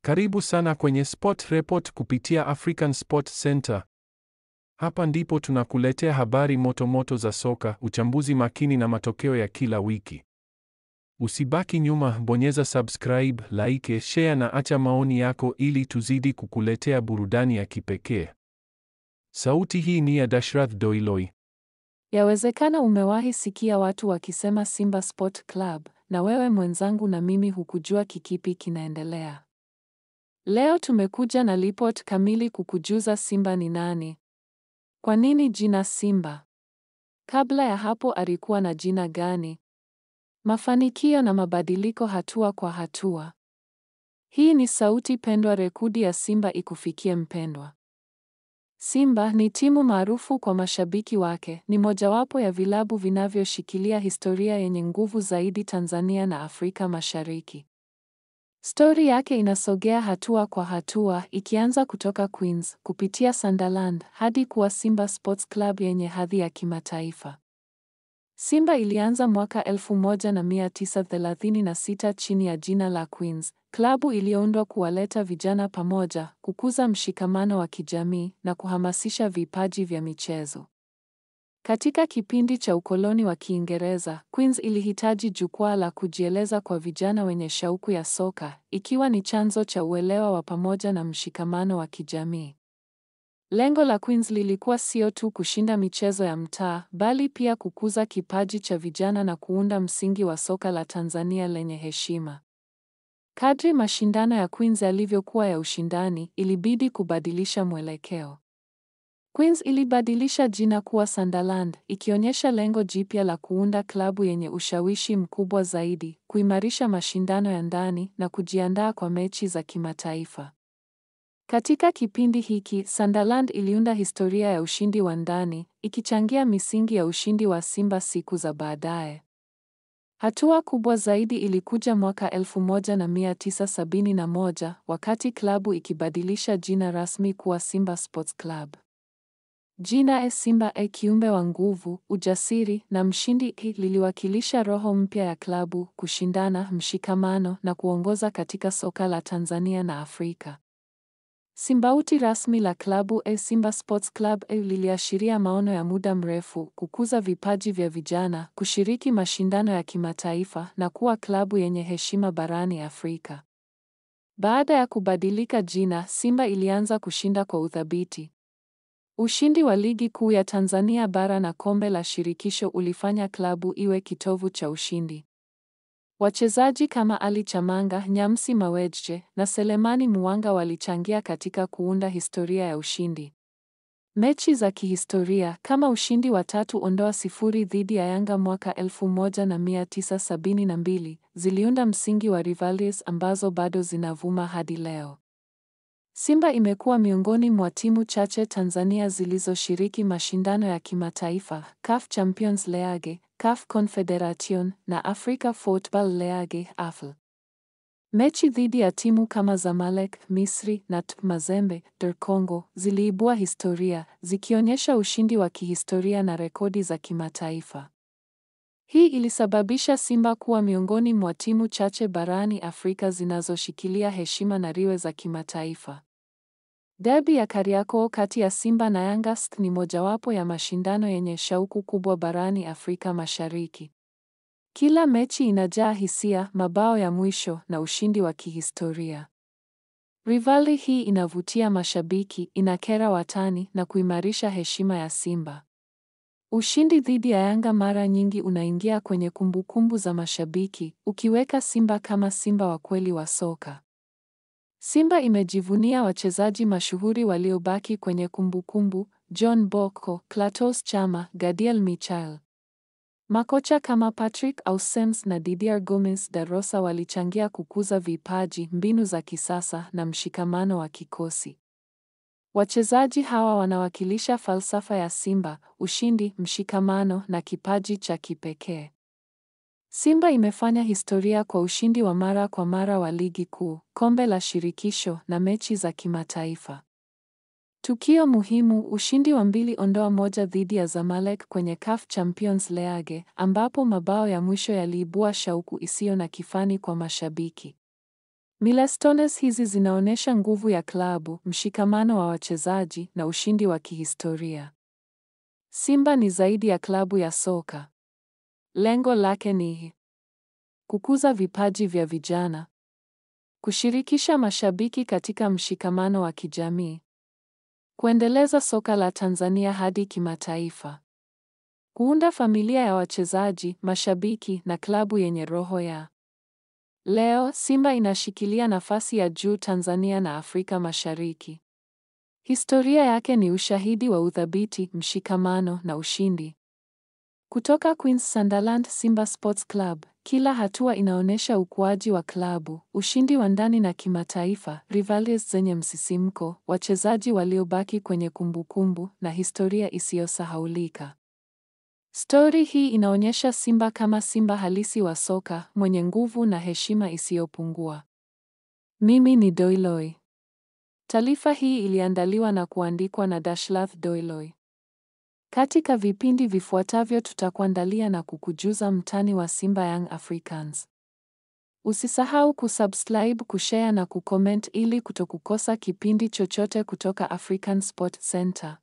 Karibu sana kwenye Sport Report kupitia African Sport Center. Hapa ndipo tunakuletea habari moto-moto za soka, uchambuzi makini na matokeo ya kila wiki. Usibaki nyuma, bonyeza subscribe, like, share na acha maoni yako ili tuzidi kukuletea burudani ya kipekee. Sauti hii ni ya Dashrath Doiloi. Yawezekana umewahi sikia watu wakisema Simba Sport Club, na wewe mwenzangu na mimi hukujua kikipi kinaendelea. Leo tumekuja na ripoti kamili kukujuza Simba ni nani. Kwa nini jina Simba? Kabla ya hapo alikuwa na jina gani? Mafanikio na mabadiliko hatua kwa hatua. Hii ni sauti pendwa, rekodi ya Simba ikufikie mpendwa. Simba ni timu maarufu kwa mashabiki wake, ni mojawapo ya vilabu vinavyoshikilia historia yenye nguvu zaidi Tanzania na Afrika Mashariki. Stori yake inasogea hatua kwa hatua, ikianza kutoka Queens, kupitia Sunderland, hadi kuwa Simba Sports Club yenye hadhi ya kimataifa. Simba ilianza mwaka 1936 chini ya jina la Queens, klabu iliyoundwa kuwaleta vijana pamoja, kukuza mshikamano wa kijamii na kuhamasisha vipaji vya michezo. Katika kipindi cha ukoloni wa Kiingereza, Queens ilihitaji jukwaa la kujieleza kwa vijana wenye shauku ya soka, ikiwa ni chanzo cha uelewa wa pamoja na mshikamano wa kijamii. Lengo la Queens lilikuwa sio tu kushinda michezo ya mtaa, bali pia kukuza kipaji cha vijana na kuunda msingi wa soka la Tanzania lenye heshima. Kadri mashindano ya Queens yalivyokuwa ya ushindani, ilibidi kubadilisha mwelekeo. Queens ilibadilisha jina kuwa Sunderland, ikionyesha lengo jipya la kuunda klabu yenye ushawishi mkubwa zaidi, kuimarisha mashindano ya ndani na kujiandaa kwa mechi za kimataifa. Katika kipindi hiki, Sunderland iliunda historia ya ushindi wa ndani, ikichangia misingi ya ushindi wa Simba siku za baadaye. Hatua kubwa zaidi ilikuja mwaka 1971 wakati klabu ikibadilisha jina rasmi kuwa Simba Sports Club. Jina Simba kiumbe wa nguvu, ujasiri na mshindi liliwakilisha roho mpya ya klabu, kushindana, mshikamano na kuongoza katika soka la Tanzania na Afrika. Simbauti rasmi la klabu Simba Sports Club liliashiria maono ya muda mrefu, kukuza vipaji vya vijana, kushiriki mashindano ya kimataifa na kuwa klabu yenye heshima barani Afrika. Baada ya kubadilika jina, Simba ilianza kushinda kwa uthabiti. Ushindi wa Ligi Kuu ya Tanzania Bara na Kombe la Shirikisho ulifanya klabu iwe kitovu cha ushindi. Wachezaji kama Ali Chamanga, Nyamsi Mawejje na Selemani Muwanga walichangia katika kuunda historia ya ushindi. Mechi za kihistoria kama ushindi wa 3-0 dhidi ya Yanga mwaka 1972 ziliunda msingi wa rivalries ambazo bado zinavuma hadi leo. Simba imekuwa miongoni mwa timu chache Tanzania zilizoshiriki mashindano ya kimataifa, CAF Champions League, CAF Confederation na Africa Football League AFL. Mechi dhidi ya timu kama Zamalek, Misri na TP Mazembe, DR Congo ziliibua historia, zikionyesha ushindi wa kihistoria na rekodi za kimataifa. Hii ilisababisha Simba kuwa miongoni mwa timu chache barani Afrika zinazoshikilia heshima na riwe za kimataifa. Derby ya Kariakoo kati ya Simba na Yanga ni mojawapo ya mashindano yenye shauku kubwa barani Afrika Mashariki. Kila mechi inajaa hisia, mabao ya mwisho na ushindi wa kihistoria. Rivali hii inavutia mashabiki, inakera watani na kuimarisha heshima ya Simba. Ushindi dhidi ya Yanga mara nyingi unaingia kwenye kumbukumbu za mashabiki, ukiweka Simba kama Simba wa kweli wa soka. Simba imejivunia wachezaji mashuhuri waliobaki kwenye kumbukumbu, John Bocco, Clatous Chama, Gadiel Michael. Makocha kama Patrick Aussems na Didier Gomes da Rosa walichangia kukuza vipaji, mbinu za kisasa na mshikamano wa kikosi. Wachezaji hawa wanawakilisha falsafa ya Simba, ushindi, mshikamano na kipaji cha kipekee. Simba imefanya historia kwa ushindi wa mara kwa mara wa Ligi Kuu, Kombe la Shirikisho na mechi za kimataifa. Tukio muhimu, ushindi wa 2-1 dhidi ya Zamalek kwenye CAF Champions League, ambapo mabao ya mwisho yaliibua shauku isiyo na kifani kwa mashabiki. Milestones hizi zinaonyesha nguvu ya klabu, mshikamano wa wachezaji na ushindi wa kihistoria. Simba ni zaidi ya klabu ya soka. Lengo lake ni kukuza vipaji vya vijana, kushirikisha mashabiki katika mshikamano wa kijamii, kuendeleza soka la Tanzania hadi kimataifa, kuunda familia ya wachezaji, mashabiki na klabu yenye roho ya leo. Simba inashikilia nafasi ya juu Tanzania na Afrika Mashariki. Historia yake ni ushahidi wa uthabiti, mshikamano na ushindi. Kutoka Queens Sunderland Simba Sports Club, kila hatua inaonyesha ukuaji wa klabu, ushindi wa ndani na kimataifa, rivalries zenye msisimko, wachezaji waliobaki kwenye kumbukumbu na historia isiyosahaulika. Stori hii inaonyesha Simba kama Simba halisi wa soka, mwenye nguvu na heshima isiyopungua. Mimi ni Doiloi. Taarifa hii iliandaliwa na kuandikwa na Dashlath Doiloi. Katika vipindi vifuatavyo tutakuandalia na kukujuza mtani wa Simba Young Africans. Usisahau kusubscribe, kushare na kucomment ili kutokukosa kipindi chochote kutoka African Sport Center.